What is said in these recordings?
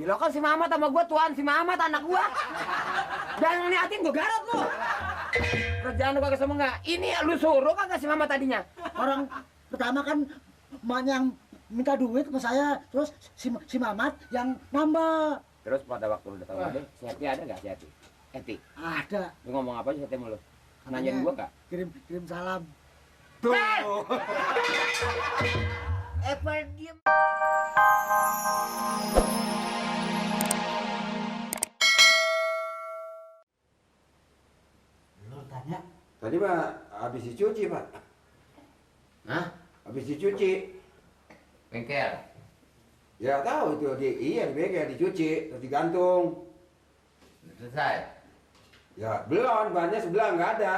Gila kan si Mamat sama gua tuan, si Mamat anak gua. Jangan ngeliatin gua garot lu. Kerjaan lu kagak sama enggak? Ini lu suruh kagak si Mamat tadinya? Orang pertama kan emaknya yang minta duit sama saya, terus si Mamat yang nambah. Terus pada waktu lu datang tadi, si Heti ada nggak si Heti? Heti, Ada. lu ngomong apa sih Heti sama lu? Nanyain gua nggak? Kirim salam. Tuh. Diem. Lu tanya. Tadi Pak habis dicuci Pak. Hah? Habis dicuci. Bengkel. Ya tahu itu iya di bengkel dicuci terus digantung. Selesai. Ya belum, bannya sebelah nggak ada.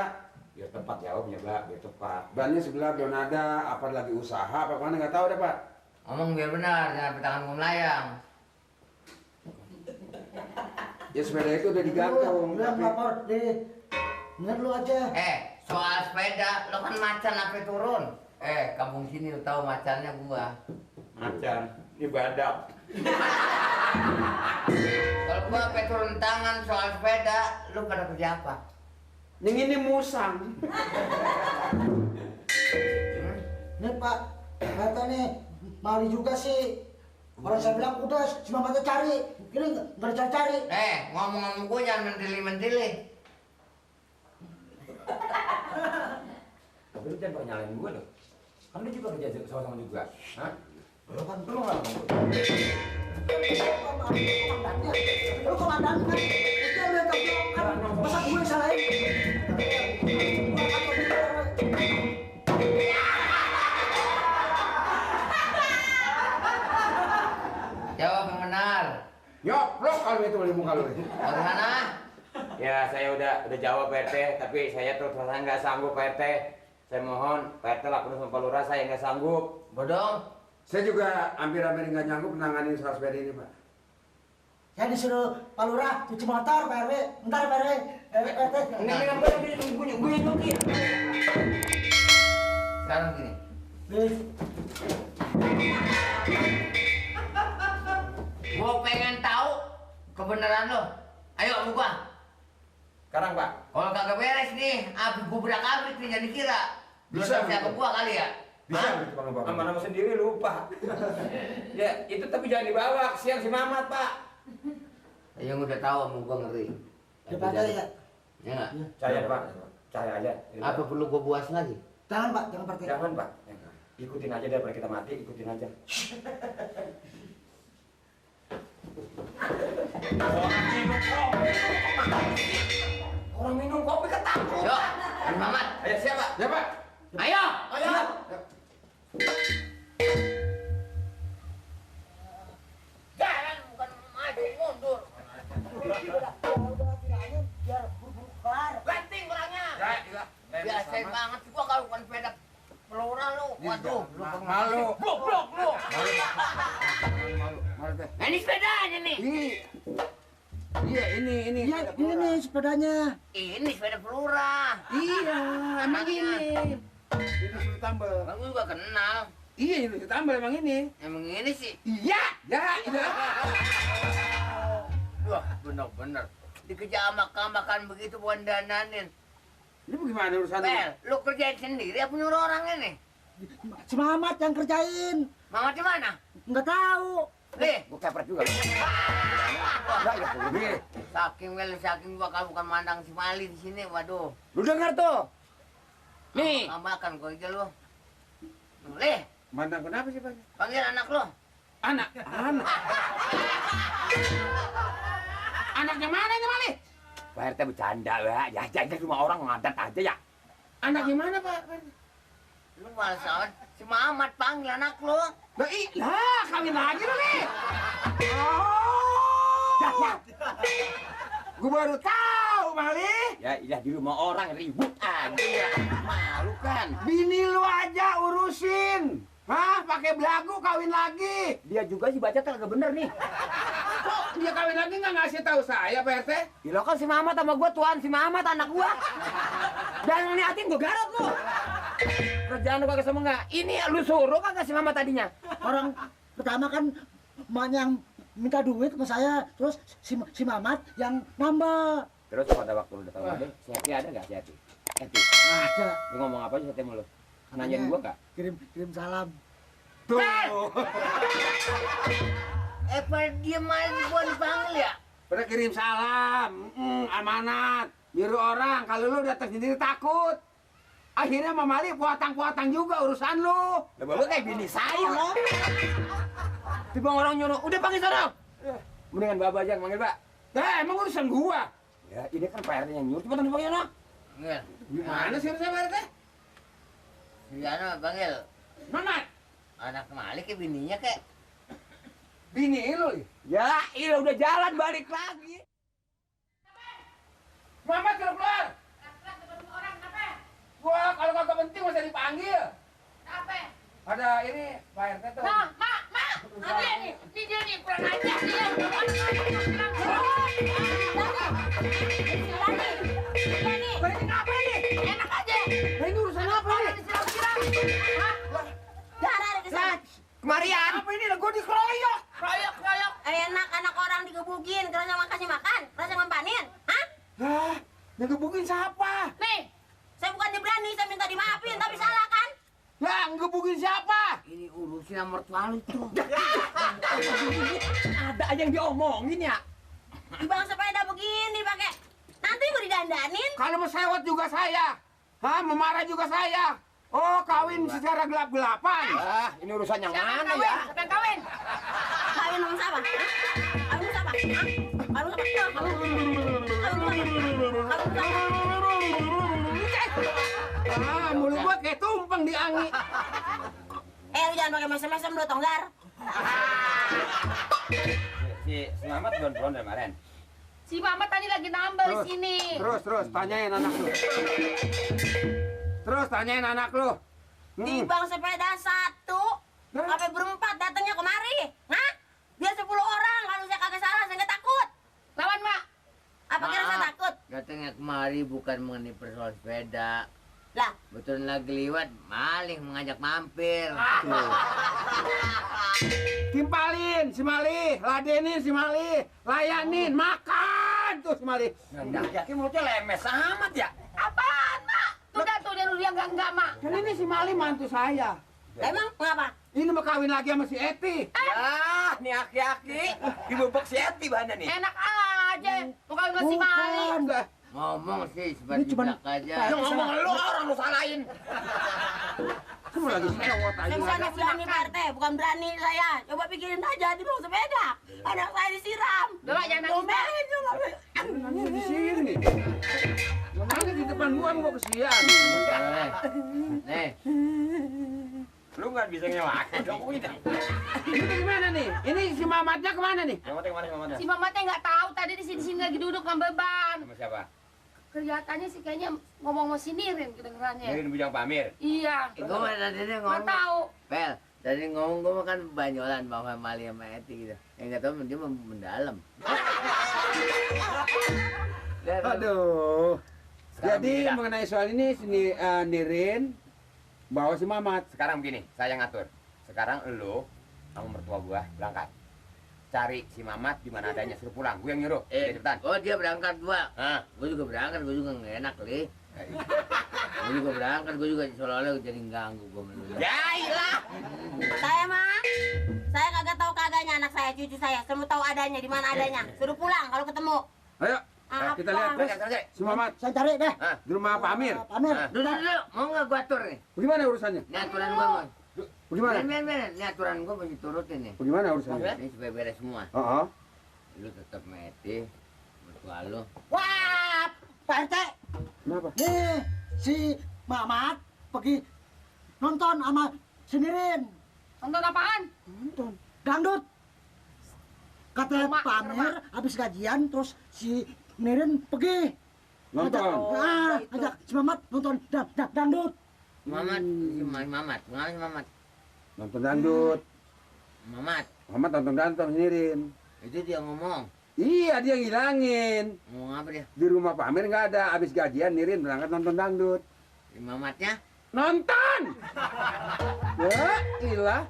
Biar tepat jawabnya, Pak, biar tepat. Bannya sebelah belum ada, apa lagi usaha apa mana nggak tahu deh Pak. Ngomong biar benar, jangan petangan gua melayang. Ya sepeda itu udah digantung. Lu yang lapor di bener lu aja. Soal sepeda, lo kan macan apa turun? Kampung sini lu tahu macannya gua. Macan, ini badak. Kalau gua apa turun tangan soal sepeda, lo pada kerja apa? Yang ini musang. Nih Pak, kata nih mali juga sih. Orang saya bilang udah si Mamatnya cari, ini nggak dicari-cari. Ngomong-ngomong gua jangan mentili-mentili. Tapi lu jangan nyalain gua loh. Kan lu juga kerja sama-sama juga. Hah? Lu kan Lu nggak ngomong. komandannya, lu komandan kan, itu yang udah tahu kan, masa gue yang salahin? Jawab yang benar. Nyoplok kalau itu di muka lu. Bagaimana? Ya saya udah jawab Pak RT, tapi saya terus terang nggak sanggup Pak RT. Saya mohon Pak RT laporin sama Pak Lurah, saya nggak sanggup. Bodong. Saya juga hampir-hampir nggak nyanggup menangani soal sepeda ini Pak. Saya disuruh Pak Lurah cuci motor, Pak RW, bentar Pak RW, Pak RT. Ini gue nyuci. Sekarang gini. Nih, Gua pengen tahu kebenaran lo. Ayo buka. Sekarang Pak. Kalau kagak beres nih, gubrak-abrik nih jadi kira. Lu Bisa, siapa Bu. gua kali ya? Bisa gitu kalau Bapak. Nama-nama sendiri lupa. Ya itu tapi jangan dibawa, kesian si Mamat Pak. Yang udah tahu mau gua ngeri. daripada ya. Ya nggak? Saya Pak, saya aja. Apa perlu gua buas lagi? Jangan Pak, jangan Pak RT. Jangan Pak. Ikutin aja daripada kita mati, ikutin aja. Orang minum kopi ketakut. Yuk, Mamat. Ayo siapa? Ya Pak. Ayo. Ayo. Jalan bukan maju mundur. Biar buru-buru kelar. Ganting orangnya. Ya. Biasa banget sih gua kalau bukan sepeda pelura lu. Waduh, lu Malu. goblok lu. Malu teh. Nah, ini sepedanya nih. Iya ini. Iya, ini sepedanya. Ini sepeda pelura. Iya, emang Anaknya. ini. Ini sudah tambal. Bang gua juga kenal. Iya, ini sudah tambal emang ini. Emang ini sih. Iya, iya. Wah, bener-bener. Dikejar makan begitu bukan dananin. Ini bagaimana urusannya? Bel, lu kerjain sendiri apa nyuruh orang ini? Si Mamat yang kerjain. Mama di mana? Nggak tahu. Nih, Gue kepret juga. Nih, saking gua kalau bukan mandang si Mali di sini, waduh. Lu dengar tuh? Nih. Makan gua aja lu. Leh, mandang kenapa sih Pak? panggil anak lu. Anak. Anaknya mana ini Mali? Pak RT bercanda ya. Jangan rumah orang ngadat aja ya. Anaknya mana Pak? Lu malas amat. Si Mamat panggil anak lu. Lah, kawin lagi lu nih. Gue baru tahu Mali. Ya iya di rumah orang ribut aja ya. Malu kan. Bini lu aja urusin. Hah, pakai belagu kawin lagi. Dia juga sih baca kagak bener nih. Kok dia kawin lagi nggak ngasih tahu saya Pak RT? Gila kan si Mamat sama gua tuan, si Mamat anak gua. Jangan ngeliatin gua garot lu. Kerjaan lu kagak sama enggak? Ini lu suruh kagak si Mamat tadinya? Orang pertama kan emaknya yang minta duit sama saya, terus si Mamat yang nambah. Terus pada waktu lu datang lagi, si Eti ada nggak si Eti? Eti, Ada, lu ngomong apa aja sama lu? Nanyain gua nggak? kirim salam. Tuh. Pada diem aja gua dipanggil ya. Pada kirim salam, amanat. Nyuruh orang, kalau lu datang sendiri takut. Akhirnya Mamali puatang-puatang juga urusan lu. Lah bapak kayak bini saya loh. Tiba orang nyuruh, udah panggil sana. Mendingan bapak aja yang manggil pak. Emang urusan gua. Ya ini kan Pak RT yang nyuruh, cepetan dipanggil sana. Panggil. Gimana sih urusan Pak RT? Si Ano panggil. Mamat, Anak Malik ke bininya kek. bini lu. Ya, iya udah jalan balik lagi. Mamat keluar. Gua kalau kagak penting masa dipanggil. Apa? Ada ini Pak RT tuh. Nah, mak, ada nih, dia nih kurang ajar dia. Ini apa ini? Enak aja. Nah, ini urusan apa nih? Disiram-siram. Hah? Darah ada kesana. Lah, Kemarian. apa ini lah? Gua dikeroyok. Kroyok. Enak anak orang digebukin, terus sama kasih makan, terus yang ngampanin. Hah? Lah, yang gebukin siapa? Nih, Saya bukan berani, saya minta dimaafin, tapi salah kan? Lah, ngebukin siapa? Ini urusin sama mertua lu tuh. Ada aja yang diomongin ya. Di bang sepeda begini pakai. Nanti gue didandanin. Kalau mau sewot juga saya. Hah, memarah juga saya. Oh, kawin secara gelap-gelapan. Ah, ini urusan yang siapa yang mana kawin? ya? Siapa yang kawin? Kawin sama siapa? Hah? Kawin sama siapa? Hah? Kawin sama siapa? Ah, mulut gua kayak tumpeng di angin. Lu jangan pakai mesem-mesem lu, Tonggar. Si Selamat belum dari kemarin. Si Mama tadi lagi nambah di sini. Terus, tanyain anak lu. Terus, tanyain anak lu. Di bang sepeda satu, sampai berempat datangnya kemari. Hah? Biar 10 orang, kalau saya kagak salah, saya nggak takut. Lawan, Mak. Apa kira saya takut? Datangnya kemari bukan mengenai persoalan sepeda. Lah, Betul lagi liwat, maling mengajak mampir. Timpalin si Mali, ladenin si Mali, layanin, makan tuh si Mali. Nggak yakin mulutnya lemes amat ya. Apaan, Mak? Tuh dia dia enggak, Mak. Kan ini si Mali mantu saya. emang ngapa? Ini mau kawin lagi sama si Eti. Ya, nih aki-aki dibebek si Eti bahannya nih. Enak aja. Tuh kawin masih Mali. Bukan, dah. Ngomong sih Ini seperti cuman- aja. Yang ngomong lu orang lu salahin. Kamu lagi sewot aja. Saya bukannya berani Pak RT, bukan berani saya. Coba pikirin aja di bawah sepeda. Anak saya disiram. Udah, Mak, jangan nangis, Mak. Ngomelin juga. Nanya di sini. Nanya di depan gua mau kesian. Nih, Lu nggak bisa ngewakin dong ini. Ini gimana nih? Ini si Mamatnya kemana nih? Selamatnya kemana selamatnya? Si Mama teh nggak tahu tadi di sini lagi duduk ngambil ban. Sama siapa? Kelihatannya sih kayaknya ngomong sama si Nirin kedengerannya. Ini bujang Pamir. Iya. gue mah tadi Nggak ngomong. tahu. Pel, tadi ngomong gue makan banyolan Bang Mali sama Eti gitu. Yang nggak tahu dia mendalam. Aduh. Sekarang Jadi beda. mengenai soal ini sini Nirin bawa si Mamat. Sekarang begini, saya ngatur. Sekarang lu sama mertua gua berangkat. Cari si Mamat di mana adanya, suruh pulang. Gue yang nyuruh. Udah, cepetan. Oh dia berangkat gua. Ah, Gue juga berangkat, gue juga nggak enak li. Gue juga berangkat, gue juga seolah-olah jadi ganggu gue menurut. ya ilah. Saya mah, saya kagak tahu kagaknya anak saya, cucu saya. Semua tahu adanya, di mana adanya. Suruh pulang kalau ketemu. Ayo, Apa? kita lihat. Cari, cari, cari. Si Mamat Saya cari deh. Ah, di rumah Pak Amir. Pak Amir. ah. Duduk dulu, mau nggak gua atur nih? Bagaimana urusannya? Ini aturan gua mau. Bagaimana? Ben, ini aturan gua mesti turutin nih. Bagaimana urusannya? Ini supaya beres semua. Oh, Lu tetap meti, mertua lu. Wah, Pak RT. kenapa? Nih, si Mamat pergi nonton sama si Nirin. Nonton apaan? Nonton. Dangdut. Kata Rumah, Pak Amir, habis gajian, terus si Nirin pergi. Nonton. Ajak si Mamat nonton dangdut. Mamat, si Mamat, si Mamat. Nonton dangdut. Mamat, Mamat nonton dangdut Nirin. itu dia ngomong. Iya, dia ngilangin. Ngomong apa dia? Di rumah Pak Amir nggak ada. Habis gajian Nirin berangkat nonton dangdut. Si Mamatnya? Nonton! Ya, ilah.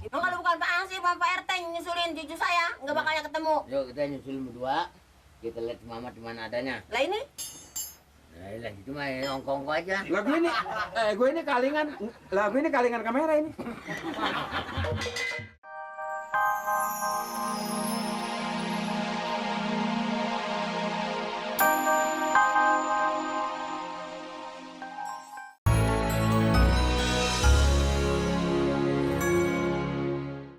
Emang kalau bukan Pak Ansip sama Pak RT yang nyusulin cucu saya, nggak bakalnya ketemu. Yuk kita nyusulin berdua. Kita lihat si Mamat di mana adanya. Lah ini, Nah, lah itu mah ya, ongkong-ongkong aja. Lah gue ini kalingan kamera ini.